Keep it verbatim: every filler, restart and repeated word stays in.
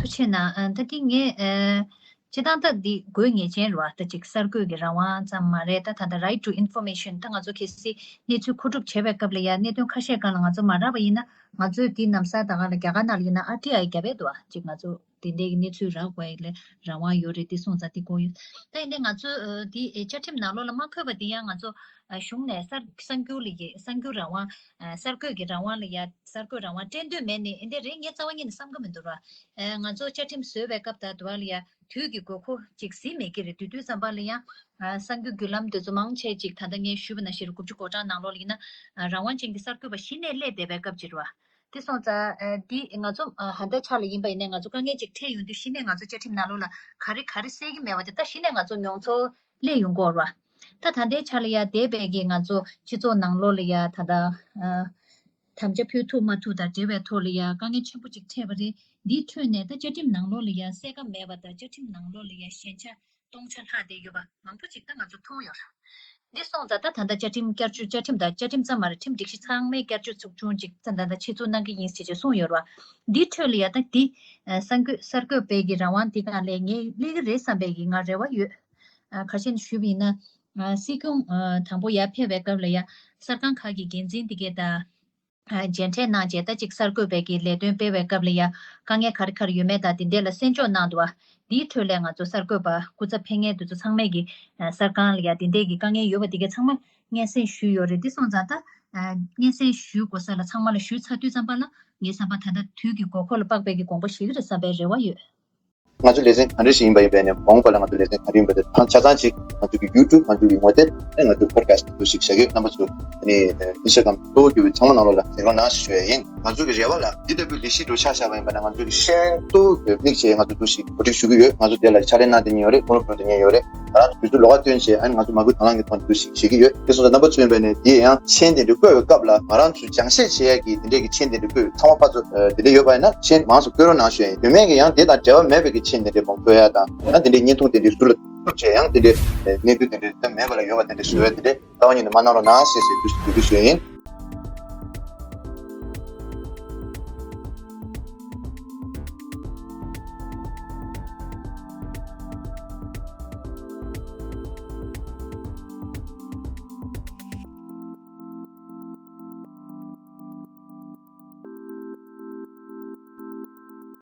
ཐུགས་རྗེ་ཆེ་གནང་། ཨ་ད་དེ་ངས་ཨ་སྤྱིར་བཏང་ད་འདི་དགོས་ངེས་ཅན་རེད་བ། ད་ཅིག་གསར་འགོད་ཀྱི་རང་དབང་ཙམ་མ་རེད། ད་ད་ལྟ་right to information ད་ང་ཚོ་གལ་སྲིད་གནས་ཚུལ་མཁོ་སྒྲུབ་བྱེད་པའི་སྐབས་ལ་ཡང་གནད་དོན་ཁ་ཤས་སྒང་ལ་ང་ཚོ་མ་རག་པ་ཡིན་ན། ང་ཚོས་འདི་ནམ་ས་ད་ག་ལ་རྒྱ་གར་ནང་ལ་ཡིན་ན་ཨར་ཊི་ཨའི་རྒྱབ་པ་འདུག་བ། ཅིག་ང་ཚོ་དེ་འདྲའི་གི་གནས་ཚུལ་རག་དགོས་ཡ་ལ་རང་དབང་ཡོད་རེད། དེ་སོང་ཙང་དེ་དགོས་ཡོད། ད་ཡིན་ནའི་ང་ཚོ་ཨ་འདི་ཨེ་བཅའ་ཁྲིམས་ནང་ལོགས་ལ་མ་འཁོད་པ་དེ་ཡང་ང་ཚོ་ཨ་གཞུང་ནས་གསར་གསར་འགྱུར་ལ་ཡི་གསར་འགྱུར་རང་དབང་ཨ་གསར་འགོད་ཀྱི་རང་དབང་ལ་ཡ་གསར་འགོད་རང་དབང་སྤྲད་འདོད་མེད་ནི་འདི་རེད། ངས་རྩ་བ་ཉིད་ནས་བསམ་གི་མི་འདུག་ར། ཨ་ང་ཚོ་བཅའ་ཁྲིམས་བཟོས་པའི་སྐབས་དང་དུ་བ་ལ་ཡ་དུས་ཀྱི་དགོས་མཁོ་ཅིག་གཟིགས་མེད་ཀྱི་རེད། དུས་དུས་ཙམ་པ་ལ་ཡང་ཨ་གསར་འགྱུར་བརྒྱུད་ལམ་དེ་ཚོ་མང་ཆེ་ཅིག་ད་ལྟ་ངས་ཞུས་པ་ནང་བཞིན་རེད། དགུ་བཅུ་གོ་གྲངས་ནང་ལོགས་ལ་ཡིན་ན་ཨ་རང་དབང་ཅན་གྱི་གསར་འགོད་པ་གཞི་ནས་སླེབས་བསྡད་པའི་སྐབས་ཅིག་རེད་བ། དེ་སོང་ཙང་ཨ་འདི་ང་ཚོ་ཨ་ཧན་ཏའི་ཆ་ལ་ཡིན་པ་ཡིན་ནའི་ང་ཚོ་དཀའ་ངལ་ཅིག་འཕྲད་ཡོང་དུས་གཞི་ནས་ང་ཚོ་བཅའ་ཁྲིམས་ནང་ལོགས་ལ་ག་རེ་ག་རེ་གསལ་གྱི་མེད་པ་དེ་ད་གཞི་ནས་ང་ཚོ་མྱོང་ཚོར་སླེབས་ཡོང་གི་ཡོད་རེད་བ། ད་ད་ལྟའི་ཆ་ལ་ཡ་འདས་པའི་གི་ང་ཚོ་སྤྱི་ཚོགས་ནང་ལོགས་ལ་ཡ་ད་ལྟ་ཨ་དམ་བཅའ་ཕུལ་ཐུབ་མ་ཐུབ་དང་འབྲེལ་བའི་ཐོག་ལ་ཡ་དཀའ་ངལ་ཆེན་པོ་ཅིག་འཕྲད་པ་རེད། འདིའི་ཁྲོད་ནས་ད་བཅའ་ཁྲིམས་ནང་ལོགས་ལ་ཡ་གསལ་ཁ་མེད་པ་དང་བཅའ་ཁྲིམས་ནང་ལོགས་ལ་ཡ་ཞན་ཆ་སྟོང་ཆ་ལྷག་བསྡད་ཡོད་པ་མང་པོ་ཅིག་ད་ང་ཚོ་མཐོང་ཡོད་རེད། འདི་སོང་ཙང་ད་ད་ལྟ་བཅའ་ཁྲིམས་བསྐྱར་བཅོས་བཅའ་ཁྲིམས་དང་བཅའ་ཁྲིམས་ཙམ་མ་རེད། ཁྲིམས་སྒྲིག་གཞི་ཚང་མའི་བསྐྱར་བཅོས་ཚོགས་ཆུང་ཅིག་ད་ད་ལྟ་ཆེད་འཛུགས་གནང་གི་ཡིན་ཟེར་ཅིག་གསུངས་ཡོད་རེད་བ། འདིའི་ཁྲོད་ལ་ཡ་ད་འདི་ཨ་གསར་འགོད་གསར་འགོད་པའི་གི་རང་དབང་འདི་སྒང་ལས་ངས་སླེབས་ཀྱི་རེད་བསམ་པའི་གི་ང་རེ་བ་ཡོད། ཨ་ཁ་ཤས་ཞུས་པ་ཡིན་ན་ཨ་སྲིད་སྐྱོང་ཨ་དང་པོ་ཡར་ཕེབས་པའི་སྐབས་ལ་ཡ་གསར་ཁང་ཁག་གི་འགན་འཛིན་འདི་གས་དང་། མཇལ་འཕྲད་གནང་རྗེས་ད་ཅིག་གསར་འགོད་པའི་གི་ལས་དོན་སྤེལ་བའི་སྐབས་ལ་ཡ་དཀའ་ངལ་ག་རེ་ག་རེ་ཡོད་མེད་དང་དེ་འདྲས་ལ་གསན་འཇོག་གནང་འདུག་བ། འདིའི་ཁྲོད་ལས་ང་ཚོ་གསར་འགོད་པ་སྐུ་ཚབ་ཕེབས་མཁན་དེ་ཚོ་ཚང་མས་གི་གསར་ཁང་ལ་ཡ་དེ་འདྲས་གི་དཀའ་ངལ་ཡོད་པ་དེ་ག་ཚང་མ་སྙན་སེང་ཞུས་ཡོད་རེད། འདི་སོང་ཙང་ད་སྙན་སེང་ཞུ་དགོས་ས་ལ་ཚང་མ་ལ་ཞུས་ཚར་དུས་ཙམ་པ་ལ་ངའི་བསམ་པ་ད་ལྟ་དུས་ཀྱི་དགོས་མཁོ་ལ་དཔག་པའི་གི་དགོངས་པ་བཞེས་ཀྱི་རེད་བསམ་པའི་རེ་བ་ཡོད། ང་ཚོ་ལེ་ཚན་ག་འདྲ་ཞིག་ཡིན་པ་ཡིན་པས་ནས་མ་འོངས་པ་ལ་ང་ཚོ་ལེ་ཚན་ག་རེ་ཡིན་པ་དེ་ཐང་ཆ་ཚང་ཅིག་ང་ཚོ་གི་YouTube ང་ཚོ་གི་ངོ་དེབ་ཨེ་ང་ཚོ་podcast ང་ཚོ་ཞིག་བྱ་གི་རྣམ་པ་ཚོ་ནི་Instagram གཙོ་བོ་གྱུར་པའི་ཚང་མ་ནང་ལོགས་ལ་གཟིགས་རོགས་གནང་ཞེས་ཞུ་ཡ་ཡིན། ང་ཚོ་གི་རེ་བ་ལ་འདི་ལྟ་བུའི་ལས་གཞི་འགྲོ་ཆ་བཞག་པ་ཡིན་པ་ན་ང་ཚོ་གི་ཤེས་ཡོན་གཙོ་བོ་དམིགས་བྱས་ང་ཚོ་འདུ་ཞིག་གོ་སྒྲིག་ཞུ་གི་ཡོད། ང་ཚོ་དེ་ལ་ཕྱག་ལས་གནང་དེ་ཉན་ཡོད་རེད། ཁོང་ལ་ཕུལ་དེ་ཉན་ཡོད་རེད། ང་རང་ཚོ་དུས་ཚོད་ལོགས་ཀ་བཏོན་བྱས་ཨ་ནི་ང་ཚོ་མ་བསྐུལ་དང་བླངས་ཀྱི་ཐོག་ནས་འདུ་ཞིག་བྱེད་ཀྱི་ཡོད། དེ་སོང་ཙང་རྣམ་པ་ཚོ་ཡིན་པ་ནས་དེ་ཡང་མཆན་དེ་འདྲ་བཀོད་པའི་སྐབས་ལ་ང་རང་ཚོས་སྦྱང་བཤད་བྱེད་ཡ་གི་དེ་འདྲས་ཀྱི་མཆན་དེ་འདྲ་བཀོད་ཚང་མ་ཕར་ཚུར་དེ་འདྲས་ཡོད་པ་ཡིན་ན་མཆན་མང་སུ་བཀོད་རོགས་གནང་ཞུ་ཡ་ཡིན། དེ་མིན་གྱི་ཡང་དེ་དང་འབྲེལ་བ་མེད་པའི་གི་མཆན་དེ་འདྲས་མང་བཀོད་ཡ་དང་ཡང་དེ་འདྲས་བརྙན་ཐུང་དེ་འདྲས་ཟུར་ལ་བཀོད་བྱས་ཡང་དེ་འདྲས་གནས་ཚུལ་དེ་འདྲས་ད་མེད་པ་ལ་ཡོད་པ་དེ་འདྲས་བཟོ་ཡ་དེ་འདྲས་རྩ་བ་ཉིད་ནས་མ་གནང་རོགས་གནང་ཞེས་ཞེས་འབོད་སྐུལ་ཞུ་ཡ་ཡིན།